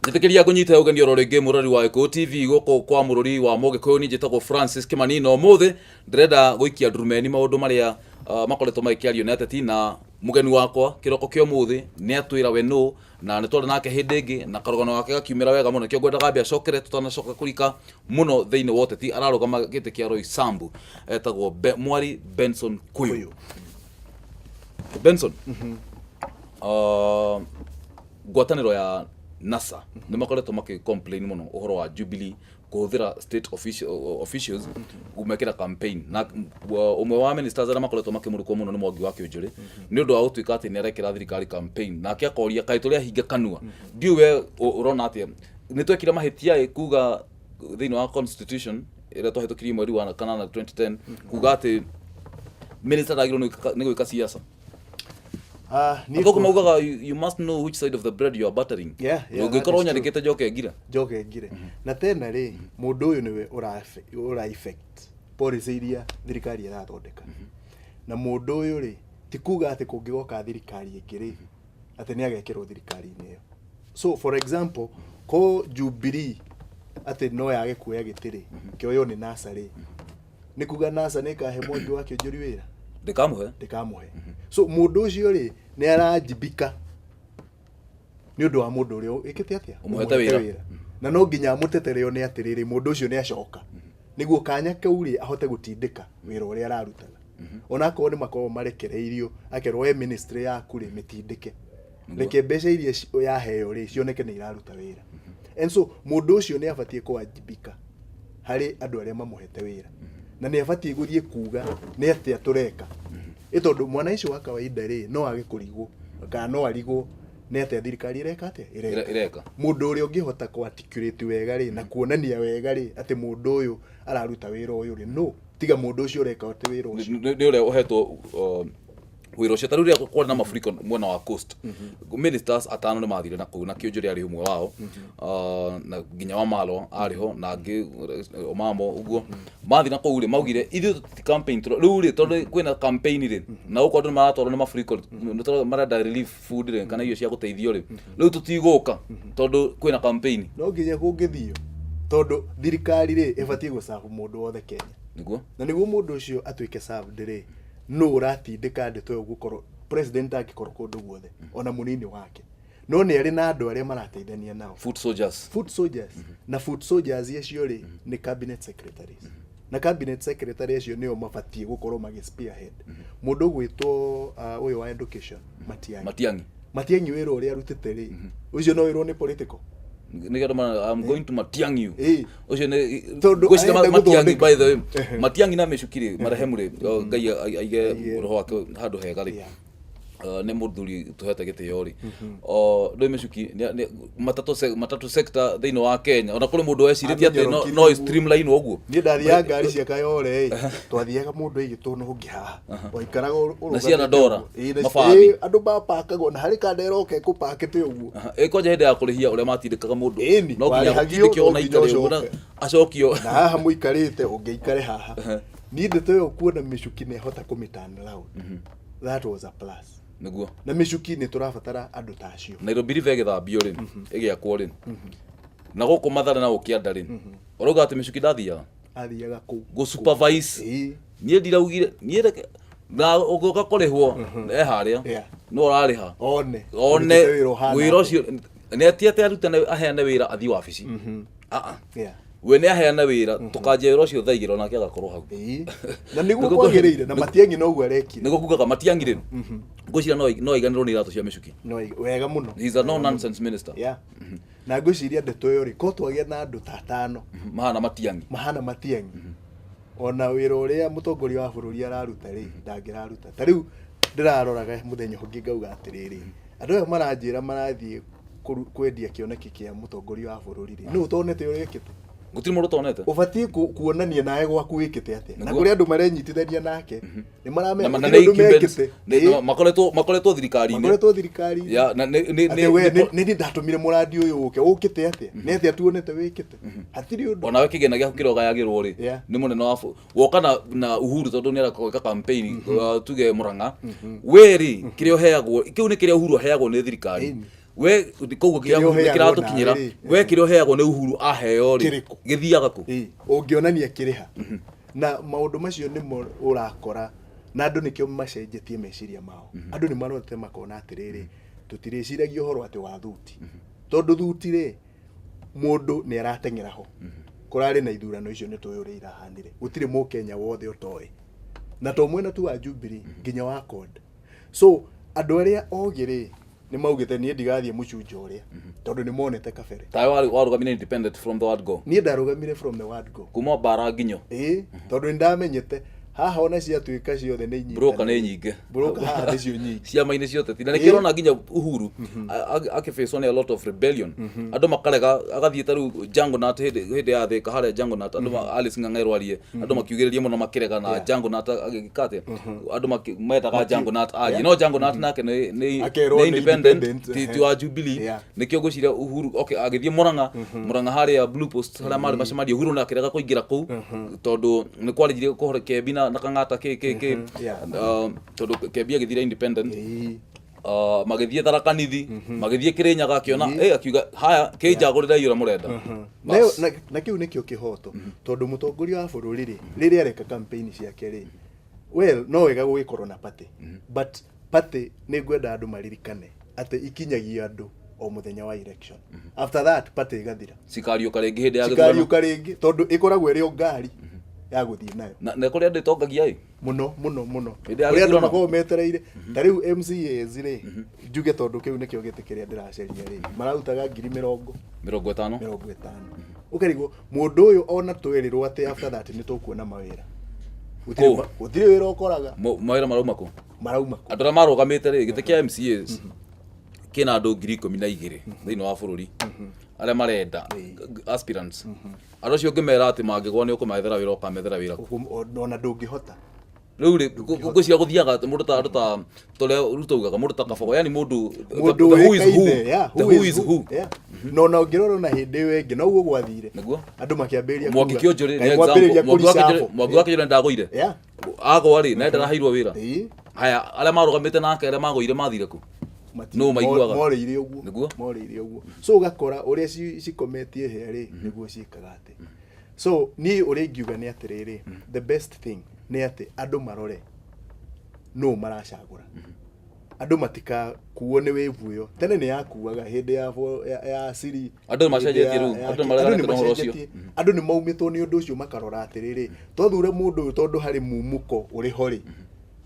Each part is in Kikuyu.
Njĩtĩkĩria ngũnyite ũgeni oro rĩngĩ mũrori wa Gĩkũyũ TV gũkũ kwa mũrũri wa Mũgĩkũyũ. Niĩ njĩtagwo Francis Kĩmani na ũmũthĩ ndĩrenda gũikia ndurumeni maũndũ marĩa makoretwo magĩkĩario nĩ ateti, na mũgeni wakwa kĩroko kĩa ũmũthĩ nĩ atwĩra we nũ, na nĩ twarĩ nake hĩndĩ ĩngĩ na karũgano gake gakiumĩra wega mũno. Nĩkĩo ngwendaga ambe acokere tũtanacoka kũrika mũno thĩinĩ wa ũteti. Ararũgama gĩtĩ kĩa Roysambu, etagwo Mwari Benson Kuyu. Benson, ngwatanĩro ya NASA nĩ makoretwo makĩ complain mũno ũhoro wa Jubilee kũhũthĩra state officials kũmekĩra campaign, na ũmwe wa ministers arĩa makoretwo makĩmũrukwo mũno nĩ Mwangi wa Kĩũnjũrĩ nĩ ũndũ wa gũtuĩka atĩ nĩ arekĩra thirikari campaign, nake akoria kaĩ tũrĩ ahinge kanua. Ndiũĩ we ũrona atĩa, nĩ twekire mahĩtia ĩ kuga thĩinĩ wa constitution ĩrĩa twahĩtũkirie mweri wa kanana 2010 kuga atĩ minister ndagĩrĩirwo nĩ gwĩka siasa? Niĩ Athũngũ maugaga you must know which side of the bread you are buttering. Yeah, that Ũngĩkorwo is true. nyandĩkĩte njoke ngira. Njoke ngire na tena rĩ, mũndũ ũyũ nĩwe ũra effect policy iria thirikari ĩrathondeka, na mũndũ ũyũ rĩ, ti kuga atĩ kũngĩgoka thirikari ĩngĩ rĩ, atĩ nĩ agekĩrwo thirikari-inĩ ĩyo. So for example, ko Jubilee atĩ no yage kuoya gĩtĩ rĩ, kĩoywo nĩ NASA rĩ, nĩ kuga NASA nĩ ĩkahe Mwangi wa Kĩũnjũri wĩra? Ndĩkamũhe. Ndĩkamũhe. So mũndũ ũcio rĩ, nĩ arajibika nĩ ũndũ wa mũndũ ũrĩa ĩkĩte atĩa? Ũmũhete wĩra. Na no nginya amũtetere one atĩrĩrĩ, mũndũ ũcio nĩ acoka nĩguo kanya kau rĩ, ahote gũtindĩka wĩra ũrĩa ararutaga, onakorwo nĩ makoragwo marekereirio, akerwo we ministry yaku rĩ, mĩtindĩke, reke mbeca iria yaheo rĩ, cioneke nĩ iraruta wĩra. And so mũndũ ũcio nĩ abatiĩ kũwajibika harĩ andũ arĩa mamũhete wĩra, na nĩ abatiĩ gũthiĩ kuga nĩ atĩa tũreka, ĩ tondũ mwanaici wa kawaida rĩ, no age kũrigwo kana no arigwo nĩ atĩa thirikari ĩreka atĩa. Ĩreka. Mũndũ ũrĩa ũngĩhota kũ articulate wega rĩ, na kuonania wega rĩ, atĩ mũndũ ũyũ araruta wĩra ũyũ rĩ, no tiga mũndũ ũcio ũreka atĩ wĩra ũcio. Nĩ ũrĩa ũhetwo wĩra ũcio. Ta rĩu rĩrĩa kwarĩ na mafuriko mwena wa coast, ministers atano nĩ mathire na kũu, na Kĩũnjũrĩ arĩ ũmwe wao, na nginya wa Malwa arĩ ho na angĩ Omamo ũguo. Mathiĩ na kũu rĩ, maugire ithuĩ ti campaign rĩu rĩ, tondũ kwĩna campaign rĩ, na gũkũ andũ nĩ maratwarwo nĩ mafuriko, nĩ tondũ marenda relief food rĩ, kana irio cia gũteithio rĩ, rĩu tũtigũka tondũ kwĩna campaign. No nginya kũngĩthio, tondũ thirikari rĩ, ĩbatiĩ gũcabu mũndũ wothe Kenya. Na nĩguo mũndũ ũcio atuĩke served rĩ, nũ ũratindĩka ndeto ĩyo gũkorwo president angĩkorwo kũndũ guothe, ona mũnini wake, no nĩ arĩ na andũ arĩa marateithania nao. Foot soldiers. Foot soldiers. Na foot soldiers acio rĩ, nĩ cabinet secretaries, na cabinet secretary acio nĩo mabatiĩ gũkorwo magĩ spearhead. Mũndũ ũgwĩtwo ũyũ wa education, Matiang'i. Matiang'i. Matiang'i, wĩra ũrĩa arutĩte rĩ, ũcio no wĩrwo nĩ political. Nĩgetha I'm going to Matiang'i you. Ũcio nĩ Tondũ ngwĩciria arenda Matiang'i gũthondeka. by the way, Matiang'i na Mĩcuki rĩ, marehemu rĩ, o, Ngai aige roho wake handũ hega rĩ. Nĩ mũthuri tũhete gĩtĩo rĩ, o ndũĩ Mĩcuki matatũ sector thĩinĩ wa Kenya, ona kũrĩ mũndũ wecirĩtie atĩ Amenyorokirie no ũguo. streamline ũguo. Niĩ ndathiaga ngari cia Kayole ĩ, twathiaga mũndũ aigĩtwo no ũngĩ haha waikaraga Na ciana ũrũgamĩte ndora, ũguo. Ĩ, mabathi. Ĩ, andũ mapakagwo na harĩ kandera kekũpakĩte ũguo. Aha, ĩ kwanja hĩndĩ ya kũrĩhia ũrĩa matindĩkaga mũndũ. Ĩni, No nginya warĩhagio, gũtindĩkio no ona nginya itarĩ ũguo na ũcoke. acokio. Na haha mũikarĩte ũngĩikare haha. Niĩ ndeto ĩyo kuona Mĩcuki nĩ ahota kũmĩ turn round, that was a plus. Na Mĩcuki nĩ tũrabatara andũ ta acio. Nairobi River ĩgĩthambio rĩ, ĩgĩakwo rĩ, na gũkũ Mathare na gũkĩanda rĩ, ũrauga atĩ Mĩcuki ndathiaga Athiaga kũu gũ supervise? Niĩ ndiraugire, niĩ reke na ũgĩũka kũrĩhwo e harĩa. No ũrarĩha. One one ũrutĩte wĩra ũhana wĩra atĩa. Ũcio nĩ ati atĩ arutane aheane wĩra athiĩ wabici. Ah, ah. We nĩ aheane wĩra, tũkanjia wĩra ũcio thaa 2, onake agakorwo hau. Ĩĩ. Na nĩguo kwagĩrĩire, na Matiang'i noguo arekire. Nĩguo kugaga Matiang'i rĩ, ngwĩciria no aiganĩrwo nĩ iratũ cia Mĩcuki. No wega mũno. He is a no nonsense minister. Yeah. Na ngwĩciria ndeto ĩyo rĩ, ko twagĩa na andũ ta atano mahana Matiang'i, mahana Matiang'i, ona wĩra ũrĩa mũtongoria wa bũrũri araruta rĩ, ndangĩraruta. Ta rĩu ndĩraroraga mũthenya ũngĩ ngauga atĩrĩrĩ, andũ aya maranjĩra marathiĩ kwendia kĩoneki kĩa mũtongoria wa bũrũri rĩ, nũ ũtonete ũrĩa ekĩte? Gũtirĩ mũndũ ũtonete. Ũbatiĩ kuonania nawe gwaku wĩkĩte atĩa, na kũrĩ andũ marenyitithania nake nĩ maramenya Na gũtirĩ nĩ ũndũ incumbents, mekĩte. makoretwo thirikari-inĩ. Makoretwo thirikari-inĩ. Ya, na Atĩ we nĩ niĩ ndatũmire mũrandi ũyũ ũke, ũkĩte atĩa? Nĩ atĩa tuonete wĩkĩte? Hatirĩ ũndũ. Onawe kĩgĩna gĩaku kĩrĩa ũgayagĩrwo rĩ, nĩ mũnene wa woka na Uhuru, tondũ nĩ areka campaign, tuge Murang'a, we rĩ, kĩrĩa ũheagwo kĩu nĩ kĩrĩa Uhuru aheagwo nĩ thirikari. We koguo Kĩrĩa ũheagwo kĩratũkinyĩra nawe rĩ. we kĩrĩa ũheagwo nĩ Uhuru aheo rĩ, Kĩrĩkũ? gĩthiaga kũ? Ĩĩ, ũngĩonania kĩrĩha na maũndũ macio nĩmo ũrakora na andũ nĩkĩo macenjetie meciria mao. Andũ nĩ marorete makona atĩrĩrĩ, tũtirĩciragia ũhoro atĩ wa thuti, tondũ thuti rĩ, mũndũ nĩ arateng'era ho. Kũrarĩ na ithurano icio, nĩ tũĩ ũrĩa irahanire, gũtirĩ mũkenya wothe ũtoĩ, na to mwena tu wa Jubilee, nginya wa CORD. So andũ arĩa ogĩ rĩ, nĩ maugĩte niĩ ndigathiĩ mũcunjo ũrĩa, tondũ nĩ monete kabere. Tawe warũgamire independent from the word go? Niĩ ndarũgamire from the word go. Kuma mbara nginyo. Ĩĩ, tondũ nĩ ndamenyete haha ona ciatuĩka ciothe nĩ inyitanaga. Broker nĩ nyingĩ. Broker haha nĩcio nyingĩ. Ciama-inĩ ciothe ti na nĩkĩo ũrona nginya Uhuru akĩbĩcwo nĩ a lot of rebellion, andũ makarega, agathiĩ ta rĩu Jangonat, hĩndĩ ya Thĩka harĩa Jangonat, andũ Alice Ng'ang'a ĩrwarie, andũ makiugĩrĩria mũno makĩrega na Jangonat agĩka atĩa, andũ mendaga Jangonat arie, no Jangonat nake nĩ Akerwo nĩ nĩ independent, independent, ti wa Jubilee. Nĩkĩo ngwĩciria Uhuru, okay, agĩthiĩ Murang'a harĩa Blue Post harĩa marĩ macemanio, Uhuru nĩ akĩrega kũingĩra kũu tondũ nĩ kwarĩnjire kũhore Kembi na Kang'ata kĩ tondũ Kembi agĩthire independent. Magĩthiĩ Tharaka Nithi, magĩthiĩ Kĩrĩnyaga, akĩona akiuga haya kĩnjagũrĩrei ũrĩa mũrenda. Nayo- na kĩu nĩkĩo kĩhoto, tondũ mũtongoria wa bũrũri rĩ, rĩrĩa areka campaign ciake rĩ, well, no wega gũgĩkorwo na party, but party nĩ ngwenda andũ maririkane atĩ ikinyagia andũ o mũthenya wa election. After that, party ĩgathira. Cikariũka rĩngĩ hĩndĩ ya gĩthurano. Cikariũka rĩngĩ, tondũ ĩkoragwo ĩrĩ o ngari ya gũthiĩ nayo. Na kũrĩa andũ ĩtongagia ĩ. Mũno mũno mũno. Hĩndĩ ya Kũrĩa andũ gĩthurano. makoragwo metereire, ta rĩu MCAs rĩ, njuge tondũ kĩu nĩkĩo gĩtĩ kĩrĩa ndĩraceria rĩ, mararutaga ngiri mĩrongo 50. 50. Ũkarigwo mũndũ ũyũ ona twerirwo atĩ after that nĩ tũkuona mawĩra. Gũtirĩ Kũ? gũtirĩ wĩra ũkoraga. Mawĩra marauma kũ? Marauma kũ? Andũ arĩa marũgamĩte rĩ, gĩtĩ kĩa MCAs kĩna andũ 12,000 thĩinĩ wa bũrũri arĩa marenda, aspirants. Andũ acio ũngĩmera atĩ mangĩgwa nĩ ũkũmethera wĩra, ũkamethera wĩra kũ? Ona ndũngĩhota. Rĩu rĩ, ngwĩciria gũthiaga atĩ mũndũ ta andũ ta torĩa Ruto augaga, mũndũ ta Kabogo, yani mũndũ mũndũ the who is who, ũĩkaine, yeah, the who is who. Yeah. Na ona ũngĩrora ona hĩndĩ ĩyo ĩngĩ noguo gwathire. Nĩguo. Andũ makĩambĩrĩria Mwangi kuga, Kĩonjũrĩ "Kaĩ nĩ mwambĩrĩria example. Mwangi wa Kĩonjũrĩ, kũricafo." Mwangi wa Kĩonjũrĩ ndagũire. Agwa rĩ, na ndaraheirwo wĩra. Haya, arĩa marũgamĩte nake arĩa magũire mathire kũ? Nũ maiguaga? Morĩire ũguo. Nĩguo. Morĩire ũguo. So ũgakora ũrĩa cikometie hĩa rĩ, nĩguo ciĩkaga atĩ. So niĩ ũrĩa ingiuga nĩ atĩrĩrĩ, the best thing nĩ atĩ andũ marore nũ maracagũra. Andũ matikakuo nĩ wĩvu ĩyo tene nĩ yakuaga hĩndĩ ya siri. Andũ nĩ macenjetie hĩndĩ rĩu, andũ nĩ andũ mareganĩte nĩ na ũhoro ũcio. macenjetie. Andũ nĩ maumĩtwo nĩ ũndũ ũcio, makarora atĩrĩrĩ, twathura mũndũ ũyũ tondũ harĩ mumuko ũrĩ ho rĩ,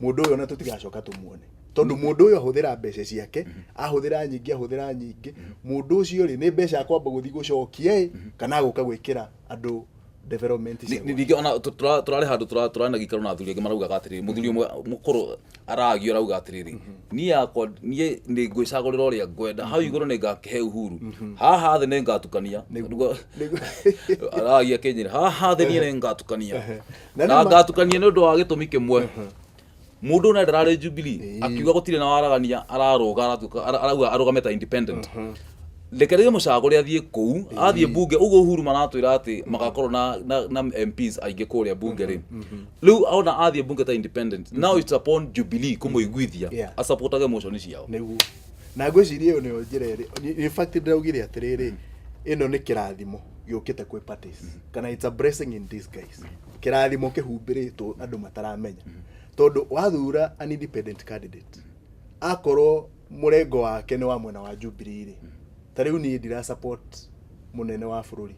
mũndũ ũyũ ona tũtigacoka tũmuone, tondũ mũndũ ũyũ ahũthĩra mbeca ciake, ahũthĩra nyingĩ, ahũthĩra nyingĩ. Mũndũ ũcio rĩ, nĩ mbeca akwamba gũthiĩ gũcokia ĩ, kana agũka gwĩkĩra andũ development cia gwake. Ningĩ ona tũrarĩ handũ tũrarĩ na gĩikaro na athuri angĩ maraugaga atĩrĩrĩ, mũthuri ũmwe mũkũrũ aragio arauga atĩrĩrĩ, niĩ yakwa niĩ nĩ ngwĩcagũrĩra ũrĩa ngwenda, hau igũrũ nĩ ngakĩhe Uhuru, haha thĩ nĩ ngatukania. Aragia kĩnyĩra, haha thĩ niĩ nĩ ngatukania Na na nĩ ngatukania nĩ ũndũ wa gĩtũmi kĩmwe, mũndũ ũyũ ndararĩ Jubilee, akiuga gũtirĩ na waragania, ararũga aratuĩka arauga arũgame ta independent, reke rĩrĩ mũcagũre athiĩ kũu, athiĩ bunge ũguo Uhuru maratwĩra atĩ magakorwo na MPs aingĩ kũrĩa bunge rĩ. Rĩu ona athiĩ bunge ta independent, now it's upon Jubilee kũmũiguithia asupportage motion ciao. Nĩguo, na ngwĩciria ĩyo nĩyo njĩra ĩrĩ. In fact, ndĩraugire atĩrĩrĩ, ĩno nĩ kĩrathimo gĩũkĩte kwĩ parties, kana it's a blessing in disguise, kĩrathimo kĩhumbĩrĩtwo andũ mataramenya, tondũ wathura an independent candidate, akorwo mũrengo wake nĩ wa mwena wa Jubilee rĩ, ta rĩu niĩ ndira support mũnene wa bũrũri,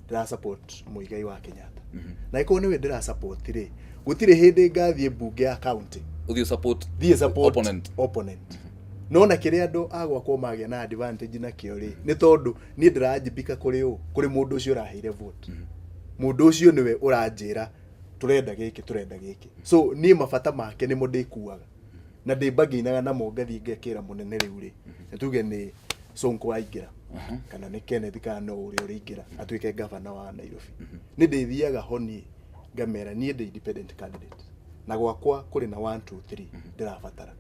ndĩra support Muigai wa Kenyatta, na ĩkorwo nĩwe ndĩra support rĩ, gũtirĩ hĩndĩ ngathiĩ mbunge ya county ũthiĩ support thiĩ support opponent. Opponent. No na kĩrĩa andũ a gwakwa magĩa na advantage nakĩo rĩ, nĩ tondũ niĩ ndĩranjibika kũrĩ ũ, kũrĩ mũndũ ũcio ũraheire vote. Mũndũ ũcio nĩwe ũranjĩra tũrenda gĩkĩ, tũrenda gĩkĩ. So niĩ mabata make nĩmo ndĩkuaga na ndĩmbangĩinaga namo, ngathiĩ ngekĩra mũnene. Rĩu rĩ, nĩ tuge nĩ Sonko aingĩra, kana nĩ Kenneth, kana no ũrĩa ũrĩingĩra atuĩke gavana wa Nairobi, nĩ ndĩthiaga ho niĩ ngamera niĩ ndĩ independent candidate na gwakwa kũrĩ na 1 2 3 ndĩrabatara,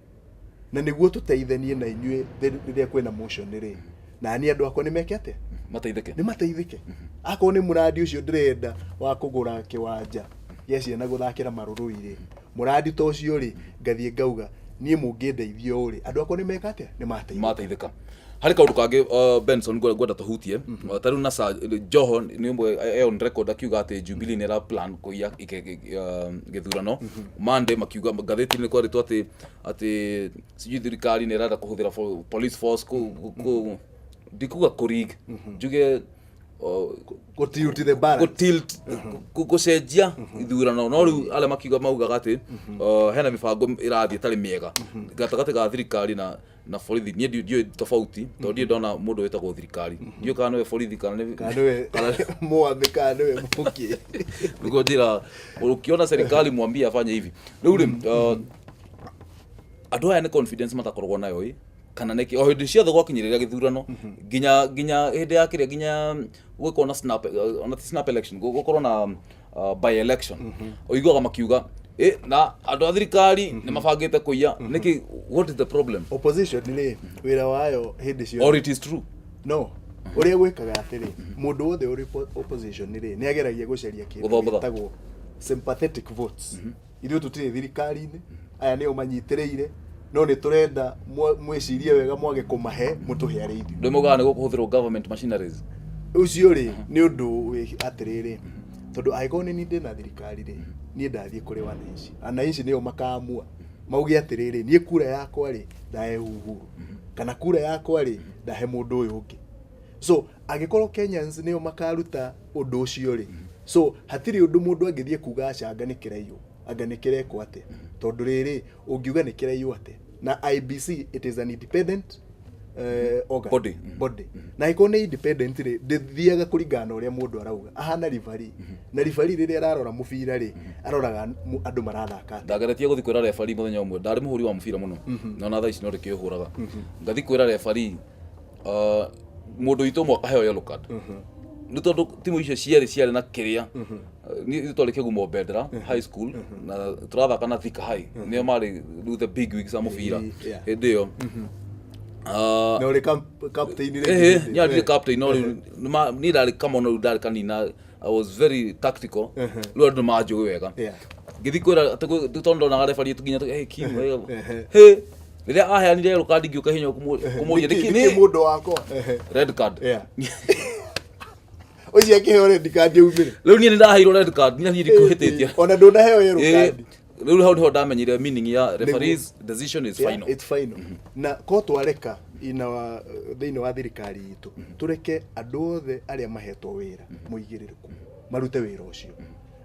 na nĩguo tũteithanie na inyuĩ rĩrĩa kwĩna motion rĩ, na niĩ andũ akwa nĩ meke atĩa? Mateithĩke. Nĩ mateithĩke. Akorwo nĩ mũrandi ũcio ndĩrenda wa kũgũra kĩwanja gĩa ciana gũthakĩra marũrũi rĩ, mũrandi ta ũcio rĩ, ngathiĩ ngauga niĩ mũngĩndeithia ũũ rĩ, andũ akwa nĩ meka atĩa? Nĩ mateithĩka. Mateithĩka. Harĩ kaũndũ kangĩ, Benson, ngwenda tũhutie. Ta rĩu NASA Joho nĩ ũmwe e on record akiuga atĩ Jubilee nĩ ĩra plan kũiya gĩthurano. Monday makiuga ngathĩti-inĩ kwarĩtwo atĩ sijui thirikari nĩ ĩrenda kũhũthĩra police force ndikuga kũrig, njuge gũtilt the balance. Gũtilt, gũcenjia ithurano. No rĩu arĩa makiuga maugaga atĩ hena mĩbango ĩrathiĩ ĩtarĩ mĩega gatagatĩ ga thirikari na borithi. Niĩ ndiũĩ tofauti, tondũ ndirĩ ndona mũndũ wĩtagwo thirikari. Ndiũĩ kana nĩwe borithi kana nĩ kana nĩwe mwambi kana nĩwe mũkĩ. Nĩguo njĩra, ukiona serikali mwambie afanye hivi. Rĩu rĩ, andũ aya nĩ confidence matakoragwo nayo ĩ, kana nĩkĩ o hĩndĩ ciothe gwakinyĩrĩria gĩthurano, nginya hĩndĩ ya kĩrĩa, nginya gũgĩkorwo na snap, ona ti snap election, gũkorwo na by election, ũiguaga makiuga na andũ a thirikari nĩ mabangĩte kũiya. Nĩkĩ? What is the problem? Opposition rĩ, wĩra wayo hĩndĩ ciothe Or it is true? No ũrĩa gwĩkaga atĩrĩ, mũndũ wothe ũrĩ opposition rĩ, nĩ ageragia gũcaria kĩndũ Gũthomotha. gĩtagwo sympathetic votes. Ithuĩ tũtirĩ thirikari-inĩ, aya nĩo manyitĩrĩire, no nĩ tũrenda mwĩcirie wega mwage kũmahe, mũtũhe arĩ ithuĩ. Ndũ maugaga nĩ gũkũhũthĩrwo government machineries. Ũcio rĩ, nĩ ũndũ wĩ atĩrĩrĩ, tondũ angĩkorwo nĩ niĩ ndĩna thirikari rĩ, niĩ ndathiĩ kũrĩ wananchi, wananchi nĩo makaamua mauge atĩrĩrĩ, niĩ kura yakwa rĩ, ndahe Uhuru, kana kura yakwa rĩ, ndahe mũndũ ũyũ ũngĩ. So angĩkorwo Kenyans nĩo makaruta ũndũ ũcio rĩ, so hatirĩ ũndũ mũndũ angĩthiĩ kuga aca, anga nĩ kĩraiywo, anga nĩ kĩrekwo atĩa, tondũ rĩrĩ, ũngiuga nĩ kĩraiywo atĩa na IEBC, it is an independent organ, Body. Body. Na angĩkorwo nĩ independent rĩ, ndĩthiaga kũringana na ũrĩa mũndũ arauga. Ahana ribari, na ribari rĩrĩa ararora mũbira rĩ, aroraga andũ marathaka atĩa. Ndageretie gũthiĩ kwĩra referee mũthenya ũmwe. Ndarĩ mũhũri wa mũbira mũno, na ona thaa ici no ndĩkĩũhũraga. Ngathiĩ kwĩra referee, mũndũ witũ ũmwe akaheo yellow card, nĩ tondũ timu icio cierĩ ciarĩ na kĩrĩa. Niĩ twarĩ Kĩgumo Bendera High School na tũrathaka na Thika High, nĩo marĩ rĩu the big wigs a mũbira hĩndĩ ĩyo. Na ũrĩ captain rĩngĩ Ĩhĩ, hĩndĩ. niĩ ndirĩ captain, no rĩu niĩ ndarĩ kamono, rĩu ndarĩ kanina. I was very tactical. Rĩu andũ nĩmanjũĩ wega. Ngĩthiĩ kwĩra atĩ tondũ ndonaga referee nginya hey, Kim, hey, rĩrĩa aheanire yellow card, ngĩũka hinya kũmũria nĩkĩ nĩkĩ nĩkĩ mũndũ wakwa? Red card. Ũcio akĩheo red card aumĩre. Rĩu niĩ nĩndaheirwo red card, niĩ ndikũhĩtĩtie. Ona ndũnaheo yellow card. Rĩu hau nĩho ndamenyire meaning ya referees decision is Yeah, final. it's final. Na ko twareka ina thĩinĩ wa thirikari itũ, tũreke andũ othe arĩa mahetwo wĩra mũigĩrĩrĩku marute wĩra ũcio.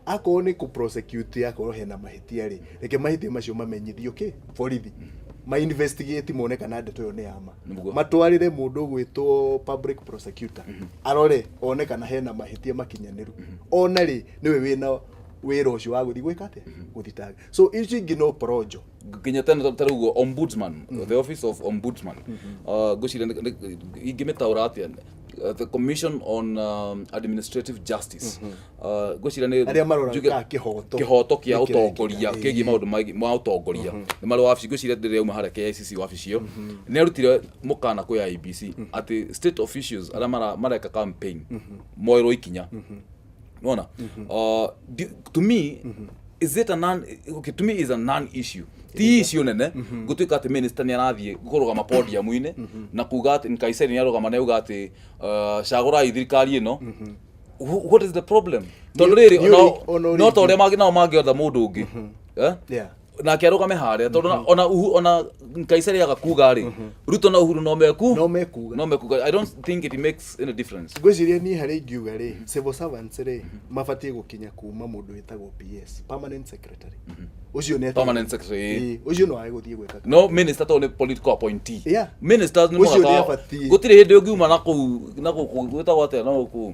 Akorwo nĩ kũ prosecute, akorwo hena mahĩtia rĩ, reke mahĩtia macio mamenyithio kĩ borithi, ma investigate mone kana ndeto ĩyo nĩ ya ma. Nĩguo. Matwarĩre mũndũ ũgwĩtwo public prosecutor, arore one kana hena mahĩtia makinyanĩru. Ona rĩ, nĩwe wĩna wĩra ũcio wa gũthiĩ gwĩka atĩa, gũthitanga. So icio ingĩ no porojo. Nginya tene ta rĩu ombudsman, the office of ombudsman, ngwĩciria ingĩmĩtaũra atĩa? The Commission on Administrative Justice, ngwĩciria nĩ Arĩa maroraga kana kĩhoto kĩhoto kĩa nĩ kĩrekĩka. ũtongoria, kĩgiĩ maũndũ ma ũtongoria, nĩ marĩ wabici. Ngwĩciria rĩrĩa auma harĩa KICC wabici ĩyo, nĩ arutire mũkana kwĩ IEBC atĩ state officials arĩa mareka campaign moerwo ikinya. Nona to me is it a non, okay, to me is a non issue, ti issue nene gutuika ati minister ni arathie kurugama podium-inĩ na kuga ati Nkaiseri ni arugama na auga ati cagũrai thirikari ĩno. What is the problem? Tondũ rĩrĩ ona no ta ũrĩa nao mangĩotha mũndũ ũngĩ, eh? Nake arũgame harĩa, tondũ ona ona Nkaiseri aga kuga rĩ, Ruto na Uhuru no meku No mekuga. No mekuga. I don't think it makes any difference. Ngwĩciria niĩ harĩa ingiuga rĩ, civil servants rĩ, mabatiĩ gũkinya kuma mũndũ wĩtagwo PS, permanent secretary, ũcio nĩ Permanent secretary. Ĩĩ, ũcio no age gũthiĩ gwĩka No minister to nĩ political appointee. Ministers nĩ Ũcio mũhaka nĩ abatiĩ. Gũtirĩ hĩndĩ ũngiuma na kũu na gũkũ gwĩtagwo atĩa, na gũkũ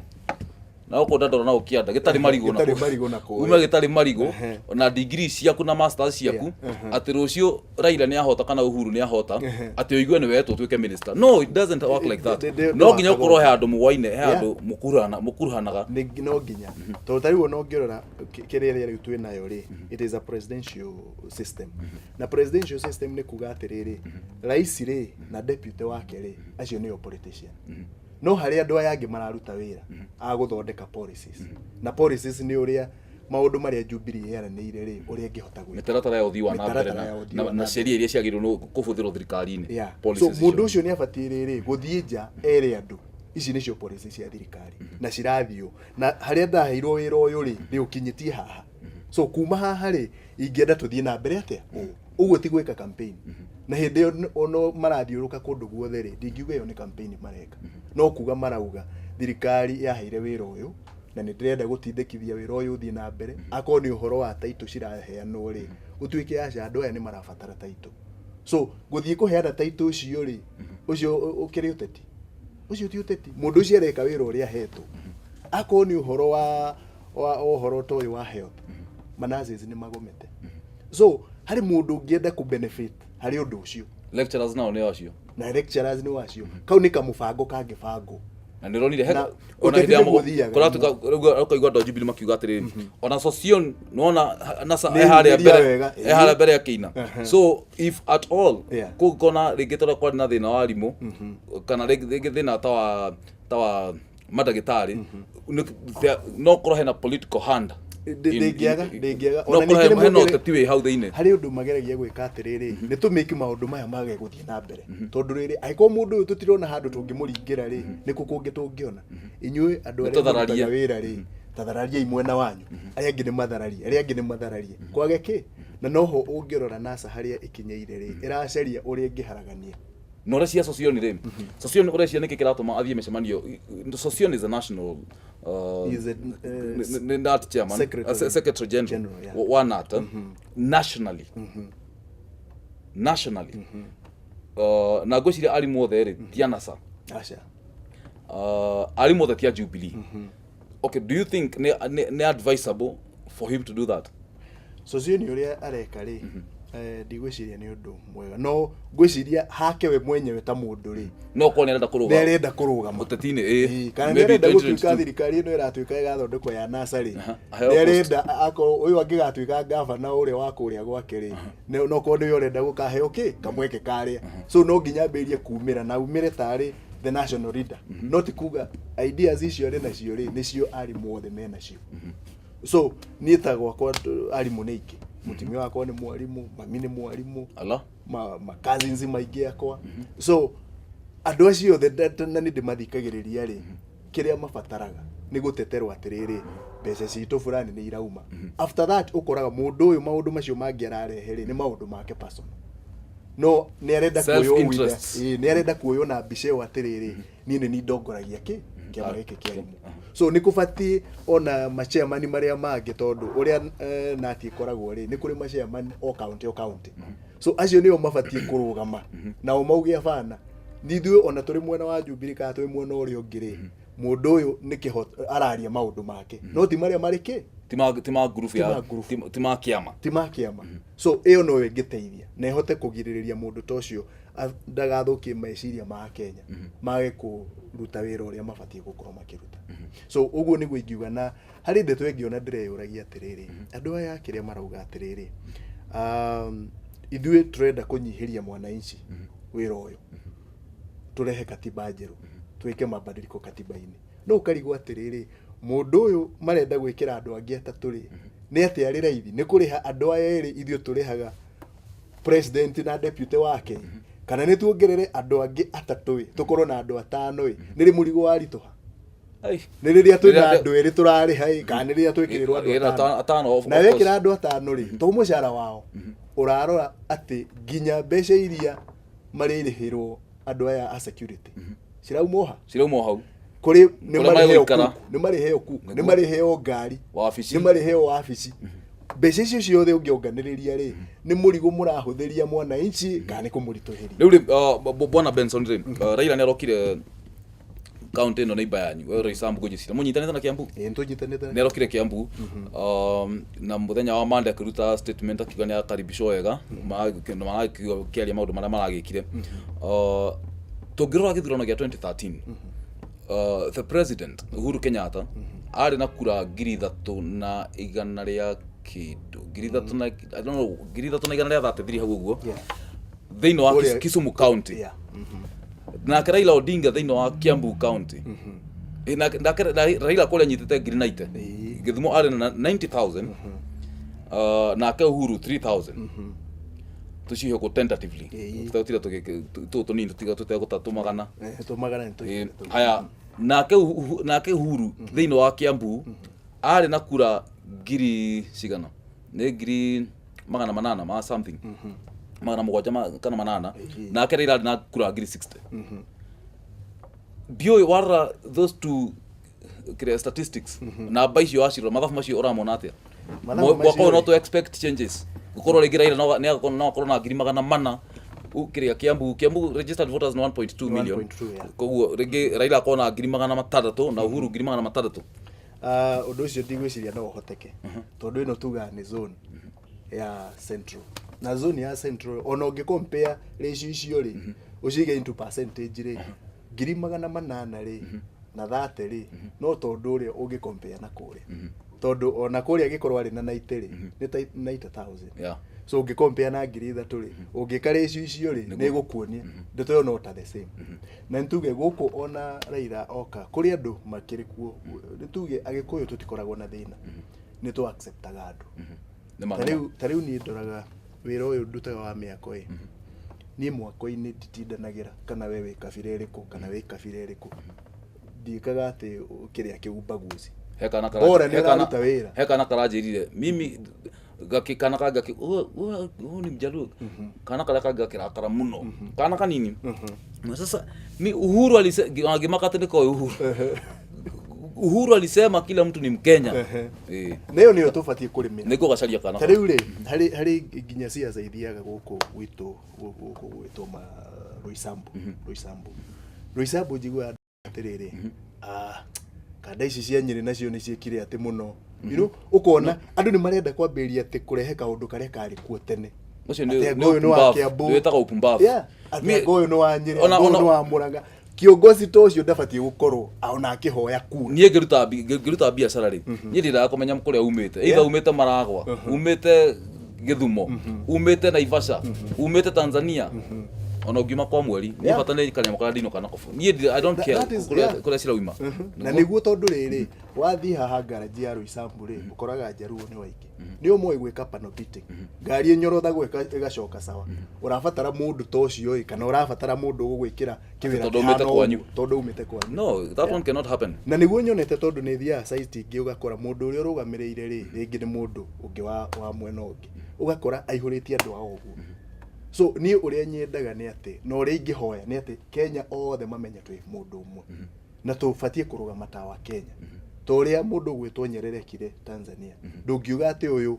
na gũkũ ndandora na gũkĩanda gĩtarĩ marigũ na Gĩtarĩ kũu. marigũ na kũu, ume gĩtarĩ marigũ na degree ciaku na masters ciaku, atĩ rũciũ Raila nĩ ahota kana Uhuru nĩ ahota, atĩ ũigue nĩ wetwo ũtuĩke minister. No, it doesn't work like that. No nginya ũkorwo he handũ mũwaine, he handũ mũkuruhanaga. Nĩ no nginya, tondũ ta rĩu ona ũngĩrora kĩrĩa rĩu twĩ nayo rĩ, it is a presidential system. Na presidential system nĩ kuga atĩrĩrĩ, rais rĩ na deputy wake rĩ, acio nĩo politician. No harĩ andũ aya angĩ mararuta wĩra a gũthondeka policies, na policies nĩ ũrĩa Maũndũ marĩa Jubilee yeranĩire rĩ, ũrĩa ĩngĩhota gwĩka. Mĩtaratara ya ũthii wa na mbere. Mĩtaratara na ya ũthii na wa na na sheria iria ciagĩrĩirwo nĩ kũhũthĩrwo thirikari-inĩ. Yeah. So Policies mũndũ icio. Ũcio nĩ abatiĩ rĩrĩ gũthiĩ nja ere andũ ici nĩcio policy cia thirikari na cirathiĩ na harĩa ndaheirwo wĩra ũyũ rĩ, nĩ ũkinyĩtie haha, so kuma haha rĩ, ingĩenda tũthiĩ na mbere atĩa. Ũũ ũguo ti gwĩka campaign, na hĩndĩ ĩyo ono marathiũrũka kũndũ guothe rĩ, ndingiuga ĩyo nĩ campaign mareka, no kuga marauga thirikari yaheire wĩra ũyũ na nĩ ndĩrenda gũtindĩkithia wĩra ũyũ ũthiĩ na mbere. Akorwo nĩ ũhoro wa taitũ ciraheanwo rĩ, gũtuĩke aca, andũ aya nĩ marabatara taitũ, so gũthiĩ kũheana taitũ ũcio rĩ, ũcio ũkĩrĩ ũteti? Ũcio ti ũteti. Mũndũ ũcio areka wĩra ũrĩa ahetwo. Akorwo nĩ ũhoro wa ũhoro ta ũyũ wa health, manurses nĩ magomete, so harĩ mũndũ ũngĩenda kũ benefit harĩ ũndũ ũcio. Lecturers nao nĩ acio. Na lecturers nĩ wacio. Kau nĩ kamũbango kangĩbangwo. Na nä ronire Na ona ũteti hĩndĩ ya nĩguo ũthiaga. kũratuĩka rĩu ũkaigua andũ a Jubilee makiuga atĩrĩrĩ, ona Sosion nĩwona NASA Nĩ e harĩa hinyĩria mbere wega, e harĩa mbere akĩina. So if at all kũngĩkona rĩngĩ tondũ kwarĩ na thĩna wa arimũ kana rĩngĩ thĩna ta wa mandagĩtarĩ, no korwo hena political hand. Ndĩngĩaga, ndĩngĩaga. No Ona korwo ningĩ nĩ hena ũteti wĩ hau thĩinĩ. Harĩ ũndũ mageragia gwĩka atĩrĩrĩ, nĩ tũmĩki maũndũ maya mage gũthiĩ na mbere, tondũ rĩrĩ, angĩkorwo mũndũ ũyũ tũtirona handũ tũngĩmũringĩra rĩ, nĩ kũ kũngĩ tũngĩona? Inyuĩ andũ arĩa Tũthararie. mũrutaga wĩra rĩ, tatharariai mwena wanyu, arĩa angĩ nĩ mathararie, arĩa angĩ nĩ mathararie, kwage kĩ. Na noho ũngĩrora NASA harĩa ĩkinyĩire rĩ, ĩracaria ũrĩa ĩngĩharagania. Na ũreciria Sosion rĩ, Sosion ũreciria nĩkĩ kĩratũma athiĩ mĩcemanio? Sosion is a national He is a, NAT chairman, secretary. Secretary general, General, yeah. wa NAT nationally. Nationally na ngwĩciria arimũ othe rĩ ti a NASA. Aca. Arimũ othe ti a Jubilee. Okay, do you think nĩ advisable for him to do that? Socio nĩ ũrĩa areka rĩ, ndigwĩciria nĩ ũndũ mwega, no ngwĩciria hake we mwenyewe ta mũndũ rĩ, No korwo nĩ arenda nĩ kũrũga arenda kũrũgama ũteti-inĩ, ĩ Ĩĩ, kana nĩ maybe arenda gũtuĩka 2022. thirikari ĩno ĩratuĩka ĩgathondekwo ya NASA rĩ, Aheo nĩ post. arenda akorwo ũyũ angĩgatuĩka gavana ũrĩa wa kũrĩa gwake rĩ, no korwo nĩwe ũrenda gũkaheo kĩ kamweke karĩa, so no nginya ambĩrĩrie kumĩra na umĩre tarĩ the national leader. No ti kuga ideas icio arĩ nacio rĩ, nĩcio arimũ othe menacio. So niĩ ta gwakwa arimũ nĩ aingĩ. Mũtumia wakwa nĩ mwarimũ, mami nĩ mwarimũ, Ala. ma cousins maingĩ akwa. So andũ acio othe na nĩ ndĩmathikagĩrĩria rĩ, kĩrĩa mabataraga nĩ gũteterwo atĩrĩrĩ, mbeca citũ fulani nĩ irauma. After that ũkoraga mũndũ ũyũ maũndũ macio mangĩ ararehe rĩ, nĩ maũndũ make personal, no nĩ arenda kuoywo witha. Self-interest. Ĩĩ, nĩ arenda kuoywo na mbica ĩyo atĩrĩrĩ, niĩ nĩ ndongoragia kĩ kĩama gĩkĩ kĩa arimũ. So nĩ kũbatiĩ ona machairman marĩa mangĩ, tondũ ũrĩa nati ĩkoragwo rĩ, nĩ kũrĩ machairman o county o county, so acio nĩo mabatiĩ kũrũgama nao mauge abana, nithuĩ ona tũrĩ mwena wa Jubilee kana tũrĩ mwena ũrĩa ũngĩ rĩ, mũndũ ũyũ nĩ kĩhoto araria maũndũ make, no ti marĩa marĩ kĩ ti ma group Ti ya ma group. Ti ma kĩama. Ti ma kĩama. So ĩyo noyo ĩngĩteithia na ĩhote kũgirĩrĩria mũndũ ta ũcio ndagathũkie meciria ma Kenya mage kũruta wĩra ũrĩa mabatiĩ gũkorwo makĩruta. So ũguo nĩguo ingiuga. Na harĩ ndeto ĩngĩ ona ndĩreyũragia atĩrĩrĩ, andũ aya kĩrĩa marauga atĩrĩrĩ, ithuĩ tũrenda kũnyihĩria mwananchi wĩra ũyũ, tũrehe katiba njerũ, twĩke mabadiliko katiba-inĩ. No ũkarigwo atĩrĩrĩ, mũndũ ũyũ marenda gwĩkĩra andũ angĩ atatũ rĩ, nĩ atĩa arĩ raithi nĩ kũrĩha andũ aya erĩ ithuĩ tũrĩhaga president na deputy wake, kana nĩ tuongerere andũ angĩ atatũ ĩ, tũkorwo na andũ atano ĩ? Nĩ rĩ mũrigo waritũha? Ai. Nĩ rĩrĩa twĩna Rĩrĩa- andũ erĩ tũrarĩha ĩ, kana nĩ rĩrĩa twĩkĩrĩrwo andũ Ĩra atano? atano, of Na course. wekĩra andũ atano rĩ, to mũcara wao ũrarora atĩ nginya mbeca iria marĩrĩhĩrwo andũ aya a security cirauma oha. Cirauma o hau. Kũrĩ nĩ Kũrĩa marĩheo megũikara. cook, nĩ marĩheo cook, nĩ Nĩguo. marĩheo ngari, wabici, nĩ marĩheo wabici. Mbeca icio ciothe ũngĩonganĩrĩria rĩ, nĩ mũrigo mũrahũthĩria mwananchi kana nĩ kũmũritũhĩria? Rĩu rĩ, bwana Benson rĩ, Raila nĩ arokire kaunti ĩno neighbor yanyu, we Roysambu ngwĩciria mũnyitanĩte na Kiambu. Ĩĩ, nĩtũnyitanĩte. Nĩ arokire Kiambu na mũthenya wa Monday akĩruta statement akiuga nĩ akaribicwo wega, marakĩaria maũndũ marĩa maragĩkire. Tũngĩrora gĩthurano gĩa 2013, the president Uhuru Kenyatta arĩ na kura 3,100 rĩa kĩndũ, 3,000 na, I don't know, 3,133 hau ũguo thĩinĩ wa Kisumu County. Nake Raila Odinga thĩinĩ wa Kiambu County Ĩ, nake Raila kũrĩa anyitĩte ngiri 90. Gĩthumo arĩ na 90,000, nake Uhuru 3000, tũcihe kũ tentatively. Tũtira tũtũ tũnini tũtiga tũtegũta tũmagana. Tũmagana nĩ tũigana. Haya, nake Uhuru thĩinĩ wa Kiambu arĩ na kura ngiri cigana, nĩ 800 ma something, 700 kana 800. Nake Raila arĩ na kura ngiri 60. Ndiũĩ warora those two kĩrĩa statistics, namba icio wacirora, mathabu macio ũramona atĩa? Mathabu Mwaka ũyũ no macio tũ expect changes, gũkorwo rĩngĩ Raila no akorwo na 400,000 kĩrĩa Kiambu registered voters nĩ 1.2 million. 1.2, yeah. Koguo rĩngĩ Raila akorwo na 600,000 na Uhuru 600,000. Ah, ũndũ ũcio ndigwĩciria no ũhoteke, tondũ ĩno tugaga nĩ zone ya central, na zone ya central, ona ũngĩ compare ratio icio rĩ, ũcige into percentage rĩ, 800 rĩ na 30 rĩ, no tondũ ũrĩa ũngĩ compare na kũrĩa, tondũ ona kũrĩa angĩkorwo arĩ na 90 rĩ, nĩ ta 90,000. So ũngĩ compare na 3000 rĩ, ũngĩka ratio icio rĩ, nĩ ĩgũkuonia ndeto ĩyo no ta the same. Na nĩ tuge gũkũ ona Raila oka, kũrĩ andũ makĩrĩ kuo, nĩ tuge Agĩkũyũ tũtikoragwo na thĩna, nĩ tũ acceptaga andũ. Nĩ ma. Ta rĩu niĩ ndoraga wĩra ũyũ ndutaga wa mĩako ĩ, niĩ mwako-inĩ nditindanagĩra kana we wĩ kabira ĩrĩkũ kana wĩ kabira ĩrĩkũ, ndiĩkaga atĩ kĩrĩa kĩu ubaguzi. He kana Bora nĩ he kana- ũraruta wĩra. He kana karanjĩrire mimi gaki kana kangĩ gaki huyu ni Mjaluo, kana karĩa kangĩ gakĩrakara mũno, kana kanini. Na sasa mi Uhuru ngĩmaka atĩ nĩkoĩ Uhuru. Uhuru alisema kila mtu ni Mkenya. Na ĩyo nĩyo tũbatiĩ kũrĩmĩra. Nĩguo gacaria kana. Ta rĩu rĩ, harĩ nginya ciaca ithiaga gũkũ gwitũ, gũkũ gwitũ ma Roysambu. Roysambu njiguaga atĩrĩrĩ, ah, kanda ici cia Nyĩrĩ nacio nĩ ciĩkire atĩ mũno, ũkona andũ nĩ marenda kwambĩrĩria atĩ kũrehe kaũndũ karĩa karĩ kuo tene. Ũcio Atĩ nĩ anga ũyũ nĩ wa upumbavu. Kiambu. Nĩ wĩtagwo upumbavu. Yeah, atĩ anga ũyũ nĩ wa Nyĩrĩ, anga ũyũ nĩ wa Mũrang'a. Kiongozi ta ũcio ndabatiĩ gũkorwo ona akĩhoya kura. Niĩ ngĩruta biacara rĩ, niĩ ndĩndaga kũmenya kũrĩa umĩte, either umĩte Maragwa, umĩte Gĩthumo, umĩte Naivasha, umĩte Tanzania, ona ũngiuma kwa mweri, niĩ bata nĩ kanyamũ karĩa ndinũka nako. Niĩ I don't care That is- kũrĩa kũrĩa cirauma. Na nĩguo, tondũ rĩrĩ, wathiĩ haha ngaraji ya Roysambu rĩ, ũkoraga Njaruo nĩ waingĩ, nĩ ũmoĩ gwĩka panel beating, ngari ĩnyorothagwo ĩgacoka sawa. Ũrabatara mũndũ ta ũcio ĩ, kana ũrabatara mũndũ ũgũgwĩkĩra kĩwĩra Tondũ umĩte kĩhana kwanyu. ũguo, tondũ umĩte kwanyu. No, that one cannot happen. Na nĩguo nyonete, tondũ nĩ thiaga site ingĩ, ũgakora mũndũ ũrĩa ũrũgamĩrĩire rĩ, rĩngĩ nĩ mũndũ ũngĩ wa mwena ũngĩ, ũgakora aihũrĩtie andũ ao ũguo. So niĩ ũrĩa nyendaga nĩ atĩ, na ũrĩa ingĩhoya nĩ atĩ, Kenya othe mamenye twĩ mũndũ ũmwe na tũbatiĩ kũrũgama ta wa Kenya, ta ũrĩa mũndũ ũgwĩtwo Nyerere ekire Tanzania. Ndũngiuga atĩ ũyũ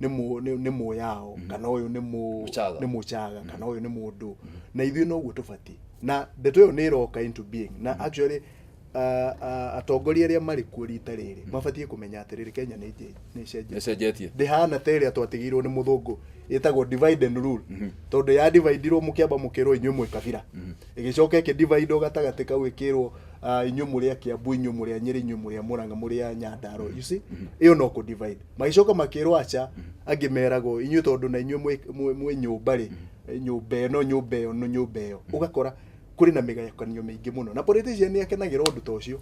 nĩ mũyao, kana ũyũ nĩ Mũchaga. Nĩ mũchaga, kana ũyũ nĩ mũndũ. Na ithuĩ noguo tũbatiĩ, na ndeto ĩyo nĩ ĩroka into being. Na actually atongoria arĩa marĩ kuo rita rĩrĩ mabatiĩ kũmenya atĩrĩrĩ, Kenya nĩ ĩcenjetie. Nĩcenjetie. Ndĩhana ta ĩrĩa twatigĩirwo nĩ mũthũngũ ĩtagwo divide and rule, tondũ ya dividirwo, mũkĩamba mũkĩrwo inyuĩ mwĩ kabira, ĩgĩcoka ĩkĩ gatagatĩ kau, ĩkĩrwo inyuĩ mũrĩ a Kiambu, inyuĩ mũrĩ a Nyĩrĩ, inyuĩ mũrĩ a Mũrang'a, mũrĩ a Nyandarua. You see, ĩyo no kũ divide. Magĩcoka makĩrwo aca, angĩ meragwo inyuĩ tondũ na inyuĩ mwĩ nyũmba rĩ, nyũmba ĩno, nyũmba ĩyo, nyũmba ĩyo. Ũgakora kũrĩ na mĩgayakanio mĩingĩ mũno, na politician nĩ akenagĩra ũndũ ta ũcio.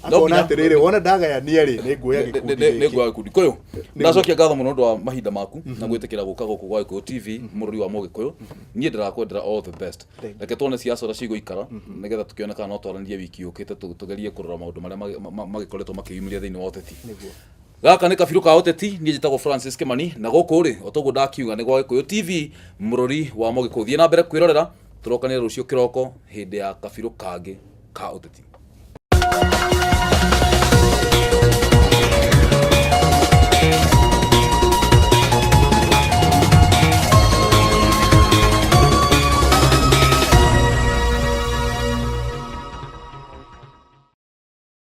Akona atĩrĩrĩ, wona ndagayania rĩ, nĩ nguoya gĩkundi nĩ gĩkĩ. nguoya gĩkundi kũyũ. Ndacokia ngatho mũno ũndũ wa mahinda maku na gwĩtĩkĩra gũka gũkũ gwa Gĩkũyũ TV, mũrũri wa Mũgĩkũyũ. Niĩ ndĩrakwendera all the best. Thank you. Reke tuone ciaca ũrĩa cigũikara, nĩgetha tũkĩone kana no twaranĩrie wiki yũkĩte, tũgerie kũrora maũndũ marĩa magĩkoretwo makĩyumĩria thĩinĩ wa ũteti. Gaka nĩ kabirũ ka ũteti. Niĩ njĩtagwo Francis Kimani, na gũkũ rĩ, o toguo ndakiuga, nĩ gwa Gĩkũyũ TV, mũrũri wa Mũgĩkũyũ. Thiĩ na mbere kwĩrorera, tũrokanĩre rũciũ kĩroko hĩndĩ ya kabirũ kangĩ ka ũteti.